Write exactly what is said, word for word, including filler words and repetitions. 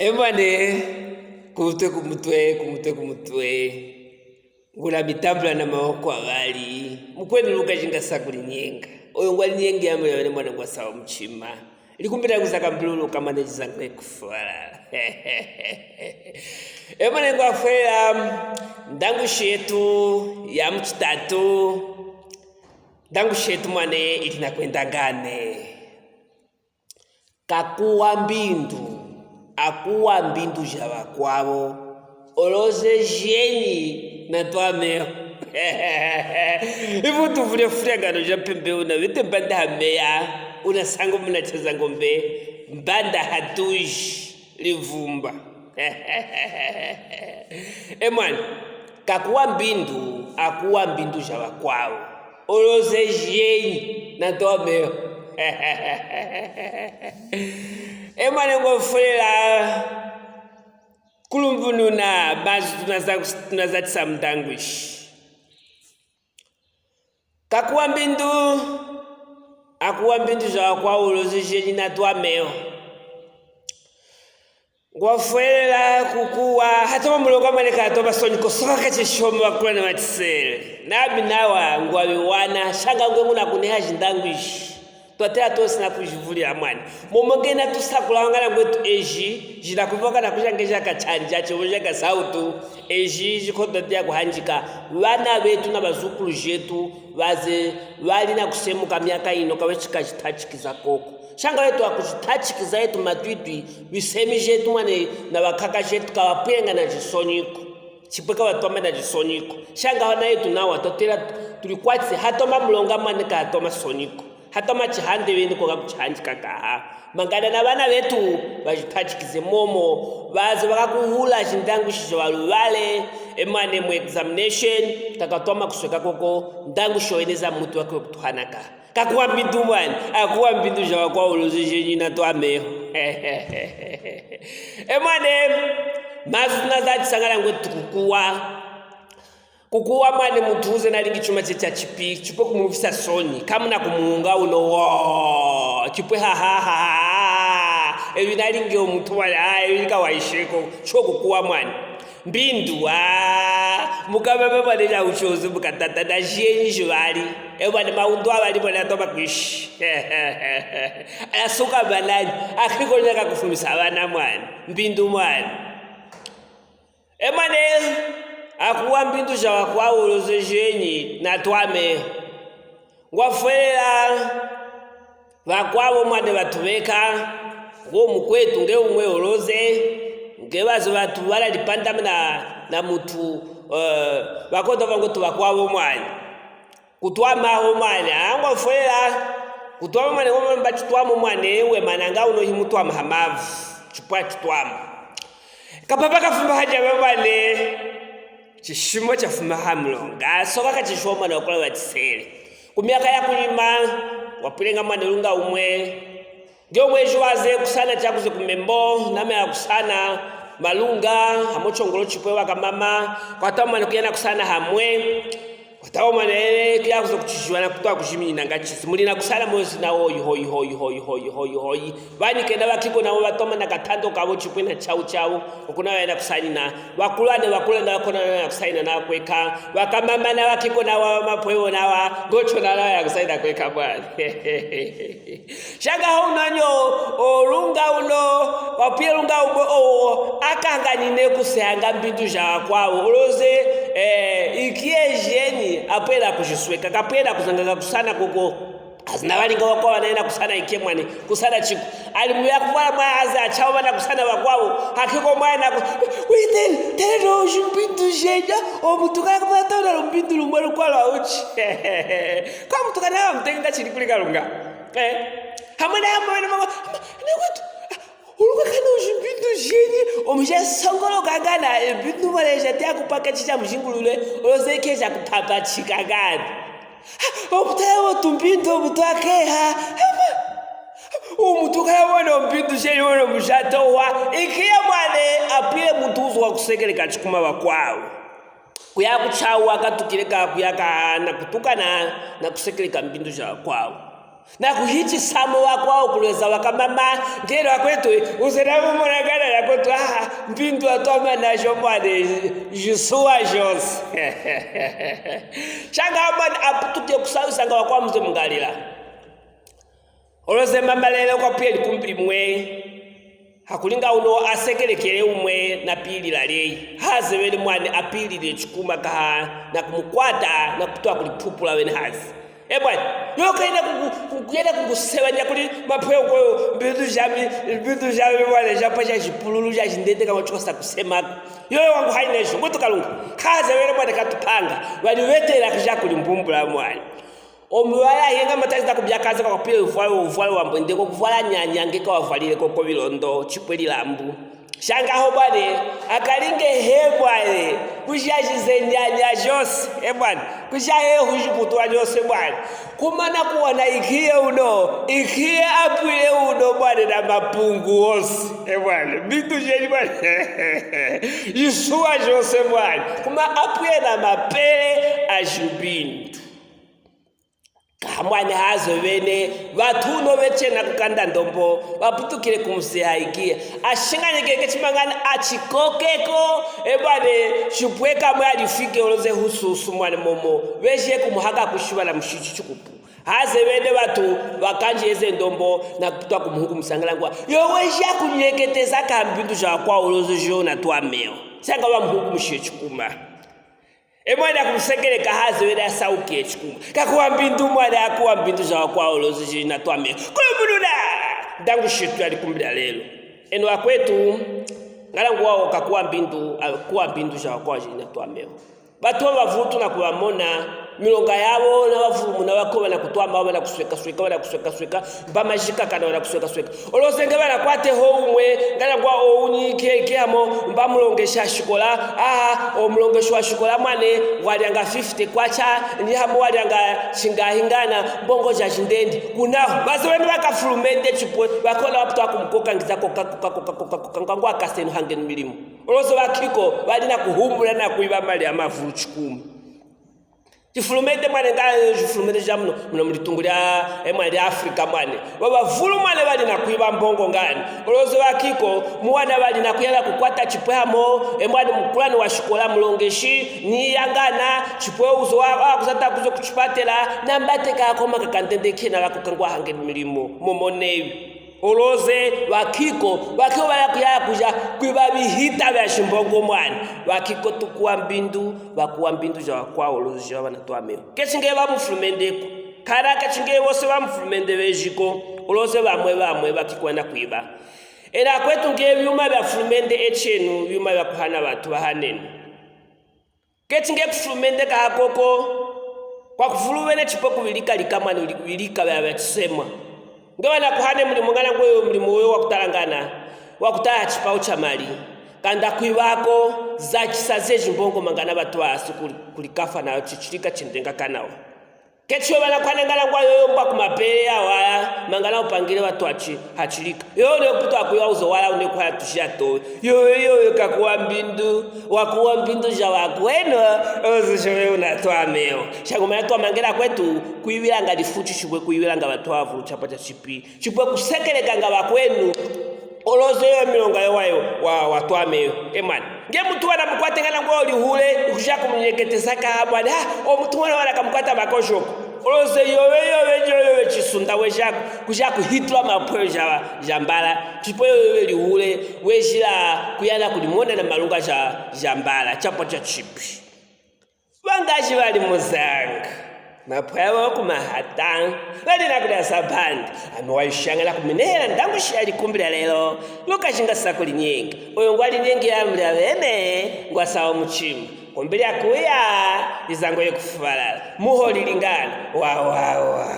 E mwane, ku mutwe, ku mutwe, ku mutwe, ku mutwe. Ngula mitambula na mawoko avali. Mukwenu Luka jinga sa kulinyenga. Oyo ngwa linyenga ya mwe, mwana ngwa sawa muchima. Likumbila kuza kambululu kamane jizangwe kufwala. E mwane, ngwa fwela ndangu shetu ya muchitatu. Ndangu shetu mwane ili na kwenda ngane. Kakuwa mbindu, akuwa mbindu ja vakwavo, oloze jenyi na twameho. Ivo tuvule fula ngano ja pembe una vete mbanda ha meya, una sango muna cheza ngombe, mbanda ha tuji livumba. E mwana, kakuwa mbindu, akuwa mbindu ja vakwavo. Oloze jenyi na twameho. E mwana, ngwa fwelela kulumbununa mazu tunaza-, tunazatisa mu ndangu ishi. Kakuwa mbindu, akuwa mbindu ja vakwavo, oloze jenyi na twameho. Ngwa fwelela kukuwa, hatoma mulonga mwane katoma sonyi ko, soka kache shoma vakula na vatisele. Nami nawa ngwa viwana, shanga ngwe nguna kuneha jindangu ishi. Twatela tosi na kujivulila mwane. Momo ngena tusakula wangana ngwetu eji, jina kuvoka na kujangeja kachanja, chevo ja kasautu, eji, jiko twatela kuhanjika. Vana vetu na vazukulu jetu, vaze vali na kusemuka miaka ino, kavechika jitachikiza koko. Shanga vetu akujitachikiza yetu matwitwi, visemi jetu mwane na vakaka jetu kavapwenga na jisonyiko. Chipwe kavatwama na jisonyiko. Shanga vana yetu nawa twatela tulikwatise, hatoma mulonga mwane kahatoma sonyiko. Hatoma chihande vene koka kuchihanjika kaha. Mangana na vana vetu vajitachikize momo, vaze vakakuhula jindangu ishi ja valuvale, e mwane mu examination, kakatwama kusweka koko, ndangu ishi ovene za mutu wake kutuhanaka. Kakuwa mbindu mwane, akuwa mbindu ja vakwavo, oloze jenyi na twameho. E mwane, mazu tunazatisa ngala ngwetu kukuwa. Kukuwa mwane mutu uze nalingi chuma che cha chipi, chipwe kumuvisa sonyi, kamuna kumuunga uno wo, chipwe ha, ha, ha, ha, evi nalingi omutu mwane, ah, evi kawaisheko, cho kukuwa mwane. Mbindu, ah, mukabebe mwane ja uchozi mukatata na jenyi jivali. E mwane maundu avali mwane atoma kwishi. Ayasuka manani, akikonyaka kufumisa vana mwane. Mbindu mwane. E mwane, akuwa mbindu ja vakwavo, oloze jenyi na twameho. Ngwa fwelela vakwavo mwane vatuveka, ngo mukwetu nge umwe oloze, nge vaze vatu valali pandama na, na mutu, eh, vakota vangu tu vakwavo mwane. Kutwamaho mwane, angwa fwelela. Kutwama mwane, ngomba chitwamo mwane, we mananga uno himutwama ha mavu. Chipwa chitwama. Kapapa kafuma ha jama mwane. Chishimo chafuma ha mulonga. Soka kachishiwa mwane wakula vatisele. Ku miaka ya kunyima, wapwilenga mwane lunga umwe. Nge umwe eji waze kusana chakuze ku membo, name akusana malunga, hamo chongolo chipwe vakamama, kwata mwane kuyana kusana hamwe, kwata mwane ele, kuya kuze kuchijiwa na kutwa kujiminina nga chizi. Muli na kusana mozi na oyi, hoyi, hoyi. Vani kena vakiko navo vatoma na katando kavo chipwe na chau chau, okuna vayana kusanina, vakulane, vakulane, vakona vayana kusanina na kweka, vakamama na vakiko navo mapwevo nawa, ngocho na vayana kusanina kweka mwane. Shanga ho unanyo, olunga uno, wapwiye lunga umwe owo, akanganine kusehanga mbindu ja vakwavo, oloze, eh, ikiye jenyi, apwela kujisweka, kapwela kuzanga kakusana koko. Azina valinga vakwavo vanaenda kusana ikiye mwane, kusana chiku. Ali muya kuvala mwa aze achao vana kusana vakwavo, hakiko mwana ku-, wite, teno ujimbindu jenya, omutu kaya kumata una lumbindu lumwe lukwalo auchi. Kwa mutu kana vamutenga chili kuli Kalunga. Eh, hamwe na hamwe na mama, ne kwetu, ah, ulukakana ujimbindu jenyi, omuja songolo kangana, ebindu maleja te akupaka chicha mujingulule, oloze keja kupapa chikangana. Omutaya wotumbindu omutu akeha. Hama. Omutu kaya mwana ombindu jenyi mwana omuja towa. Ikiya mwane apwile mutu uzo wa kusekeleka chikuma vakwavo. Kuya kuchawa katukile ka kuya ka na kutukana na kusekeleka mbindu ja vakwavo. Na kuhichisamo vakwavo kulweza vakamama, ngelo akwetu, uze navo mona ngana na Ah, mbindu atwama najo mwane, jisuwa jose. Shanga mwane aputuke kusawisa nga wakwamuze mungalila. Oloze mamalele kwa pweli kumbili mwe. Hakulinga uno asekelekele umwe na pilila leyi. Hazebele mwane apilile chikuma kaha na kumukwata na kutwa kulipupula wene hazi. E bwana, yo kayenda kuku-, kuku-, kuyenda kukusebanya kuli mapwe uko, mbindu jami, mbindu jami mwane, japwa ja jipululu, ja jindende kama chosa kusemako. Yoyo wangu haina isho, mwetu Kalunga. Hazebele mwane katupanga, wali wetela kuja kuli mbumbula mwane. Omuwala ahenga matazi na kubyakaza kwa kupila uvwalo, uvwalo wa mbwende ko kuvwala nyanya ngeka wavwalile koko bilondo, chipwe lilambu. Shanga ho bwane, akalinge he bwane, kujajize nyanya jose, e bwane, kuja he hujiputula jose bwane. Kumana kuwana ikiye uno, ikiye apwile uno bwane na mapungu ose, e bwane, mbindu jeni bwane, jisuwa jose bwane, kuma apwile na mapele a jubindu. Kamwani hazebene, batu uno bechena kukanda ndombo, baputukile kumuseha ikiye. Ashinganyekeke chimangana achikokeko, e bwane, chipwe kamwe alifike oloze hususu mwane momo, beje kumuhaka kushiba na mushichi chikupu. Hazebene batu, bakanji eze ndombo, na kutwa kumuhuku musangala ngwa. Yo weja kunyeketeza ka mbindu ja kwa oloze jo na twameo. Sanga bamuhuku mushichi chikuma. E mwane akumusekeleka hazebele asauke chikuma. Kakuwa mbindu mwane akuwa mbindu ja wakwa oloze jina twameo. Kulumulula! Ndangu shitu yali kumbila lelo. Eno akwetu, ngala ngwawo kakuwa mbindu, akuwa mbindu ja wakwa jina twameo. Batu bavutuna kubamona, milonga yabo, na bavulumuna bako bana kutwama, bana kusweka, sweka, bana kusweka, sweka, mbamajika kana bana kusweka, sweka. Oloze nge banakwate ho umwe, ngala ngwa ounyi ke, ke hamo, mbamulongeshi shikola, aha, omulongeshi wa shikola mwane, walyanga fifty kwacha, ni hamo walyanga shingahi ngana, mbongo ja shindende. Kunaho, baze wene bakafulumende chipwe, bakona waputwa kumukoka ngiza koka, koka, koka, koka, koka, ngwa ngwa kasenu hangeni milimo. Oloze bakiko, bali na kuhumbula na kuiba mali ya mavulu chikumi. Chifulumende mwane nga, eh, chifulumende ja muno, muno mulitungu lya, eh, mwane lya Afrika mwane. Wabavulu mwane bali na kwiba mbongo ngani. Oloze bakiko, muwana bali na kuyala kukwata chipwe hamo, eh, mwane mukulani wa shikola mulongeshi, ni yangana, chipwe uzo wa, wa kuzata kuzo kuchipatela, na mbateka akoma kakantende kena bako kangwa hangeni milimo, momonebi. Oloze, bakiko, bakiko baya kuya kuja kwiba bihita bya shimbongo mwane. Bakiko tukuwa mbindu, bakuwa mbindu ja wakwa oloze ja bana twameo. Kechi nge bamufulumendeko. Kana kechi nge bose bamufulumende bejiko. Oloze bamwe bamwe bakiko bana kwiba. Ena kwetu nge byuma bya fulumende echenu, byuma bya kuhana batu bahanenu. Kechi nge kufulumende kahakoko, kwa kufulumende chipwe kubilika lika mwana uli kubilika bya, bya chisemwa. Nge bana kuhane mulimo ngana ngweyo mulimo weyo wa kutalangana, wa kutala chipau cha mali. Kanda kwibako, za chisa ze jimbongo mangana batu basi kuli, kuli kafa nayo chichilika chindenga kanawa. Kechi yo bana kuhane ngana ngwa yoyo mbwa kumapele ya wala, mangana upangile batu achi, hachilika. Yo ne kutu akwiwa uzo wala une kuhaya tushia to. Yo, yo, yo, kakuwa mbindu, wakuwa mbindu ja wakweno, ozo sho yo na twameo. Shangu maya twamangela kwetu, kuiwilanga lifuchi shibwe kuiwilanga batu avulu chapwa cha chipi. Shibwe kusekelekanga bakwenu, oloze yo milonga yo wayo, wa, wa twameo. Emani. Nge mutu wana mukwate ngana ngwa olihule, ikuja kumunyeketesa ka mwana, ha, omutu wana wana kamukwata makoshoko. Oloze yowe, yowe, yowe, yowe, chisunda weja, kuja kuhitula mapwe ja, ja mbala. Chipwe yowe lihule, wejila kuyana kulimona na malunga ja, ja mbala, chapwa cha chipi. Bangaji bali muzanga. Mapwe abo kumahata. Bali na kulia sabandi. Ame waishanga na kumenehela ndangu shia likumbila lelo. Luka shinga sa kuli nyingi. Oyo ngwali nyingi ya muli abene, ngwa sawa muchima. Kumbili akuya, izango ye kufubalala. Muho lilingana. Wa, wa, wa.